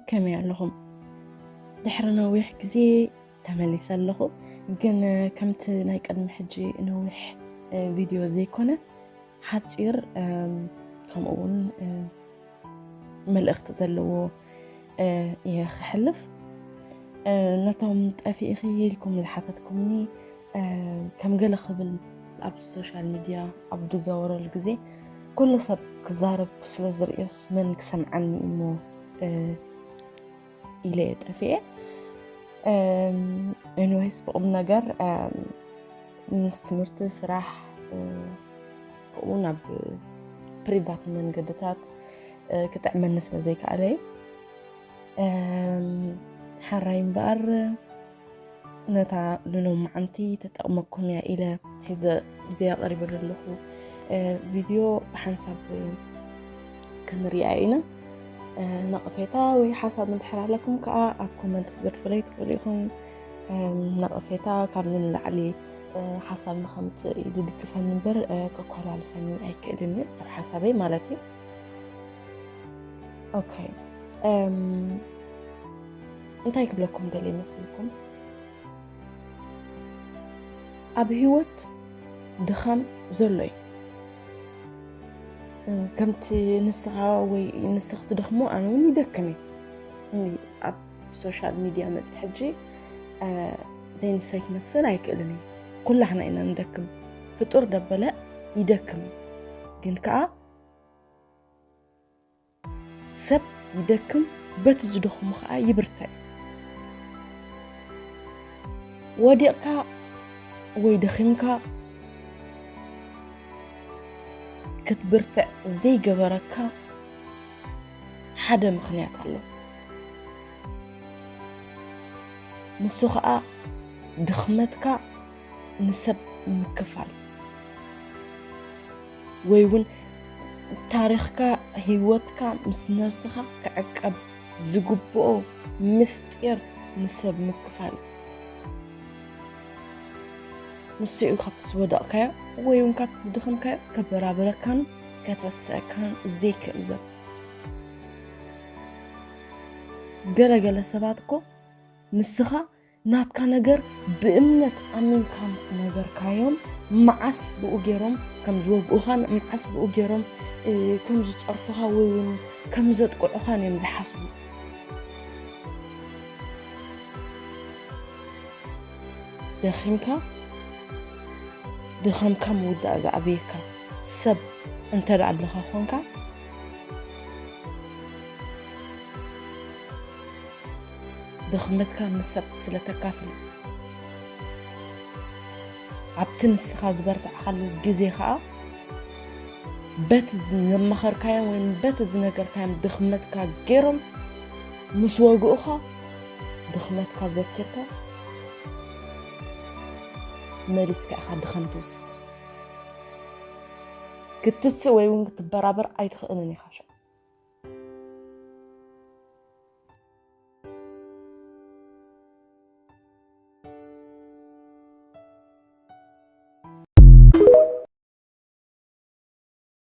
ከመይ ኣለኹም? ድሕሪ ነዊሕ ግዜ ተመሊሰ ኣለኹ። ግን ከምቲ ናይ ቅድሚ ሕጂ ነዊሕ ቪድዮ ዘይኮነ፣ ሓፂር ከምኡ እውን መልእኽቲ ዘለዎ እየ ክሕልፍ። ነቶም ጠፊእኺ ኢልኩም ዝሓተትኩምኒ፣ ከም ገለ ክብል ኣብ ሶሻል ሚድያ ኣብ ዝዘወረሉ ግዜ ኩሉ ሰብ ክዛረብ ስለ ዝርእዮስ መን ክሰምዓኒ እሞ ኢለ እየ ጠፊኤ። ኤኒዌይስ፣ ብቑም ነገር ምስ ትምህርቲ፣ ስራሕ፣ ከምኡ ናብ ፕሪቫት መንገድታት ክጥዕመኒ ስለ ዘይከኣለ እዩ። ሓራይ እምበኣር፣ ነታ ንሎማዓንቲ ተጠቕመኩም እያ ኢለ ሒዘ ብዘይ ኣቐሪበ ዘለኹ ቪድዮ ብሓንሳብ ክንሪኣ ኢና። ነቕፌታ ወይ ሓሳብ እንድሕር ኣለኩም ከዓ ኣብ ኮመንት ክትገድፉለይ ትኽእሉ ኢኹም። ነቕፌታ ካብዚ ንላዕሊ ሓሳብ ንኸምፅእ እዩ ዝድግፈኒ እምበር ከኮላልፈኒ ኣይክእልን እዩ፣ ካብ ሓሳበይ ማለት እዩ። ኦኬ፣ እንታይ ክብለኩም ደልየ ይመስልኩም? ኣብ ህይወት ድኻም ዘሎ እዩ። ከምቲ ንስኻ ወይ ንስኺ ትደኽሞ ኣነ እውን ይደክም እየ። ኣብ ሶሻል ሚድያ መፅእ ሕጂ ዘይንሰይ ክመስል ኣይክእልን እዩ። ኩላህና ኢና ንደክም። ፍጡር ደበለ ይደክም እዩ። ግን ከዓ ሰብ ይደክም፣ በቲ ዝደኽሙ ከዓ ይብርትዕ። ወዲቕካ ወይ ደኺምካ ክትብርትዕ ዘይገበረካ ሓደ ምኽንያት ኣሎ። ንሱ ከዓ ድኽመትካ ንሰብ ምክፋል ወይ እውን ታሪኽካ፣ ህይወትካ ምስ ነብስኻ ክዕቀብ ዝግብኦ ምስጢር ንሰብ ምክፋል። ንሱ እዩ ካብቲ ዝወደቕካዮ ወይ እውን ካብቲ ዝደኸምካዮ ከበራብረካን ከተስአካን ዘይክእል ዘሎ። ገለገለ ሰባት እኮ ንስኻ ናትካ ነገር ብእምነት ኣሚንካ ምስ ነገርካዮም፣ መዓስ ብኡ ገይሮም ከም ዝወግኡኻን መዓስ ብኡ ገይሮም ከም ዝፀርፉኻ ወይ እውን ከም ዘጥቅዑኻን እዮም ዝሓስቡ። ደኺምካ፣ ድኻምካ ምውዳእ ዝኣበየካ ሰብ እንተ ደኣ ኣለኻ ኾንካ፣ ድኽመትካ ንሰብ ስለ ተካፍል፣ ኣብቲ ንስኻ ዝበርታዕካሉ ግዜ ኸኣ፣ በቲ ዘማኸርካዮም ወይ በቲ ዝነገርካዮም ድኽመትካ ገይሮም ምስ ወግኡኻ፣ ድኽመትካ ዘኪርካ፣ መሊስካ ኢኻ ድኻም ትውስኽ። ክትስእ ወይ እውን ክትበራበር ኣይትኽእልን ኢኻ። ሽዑ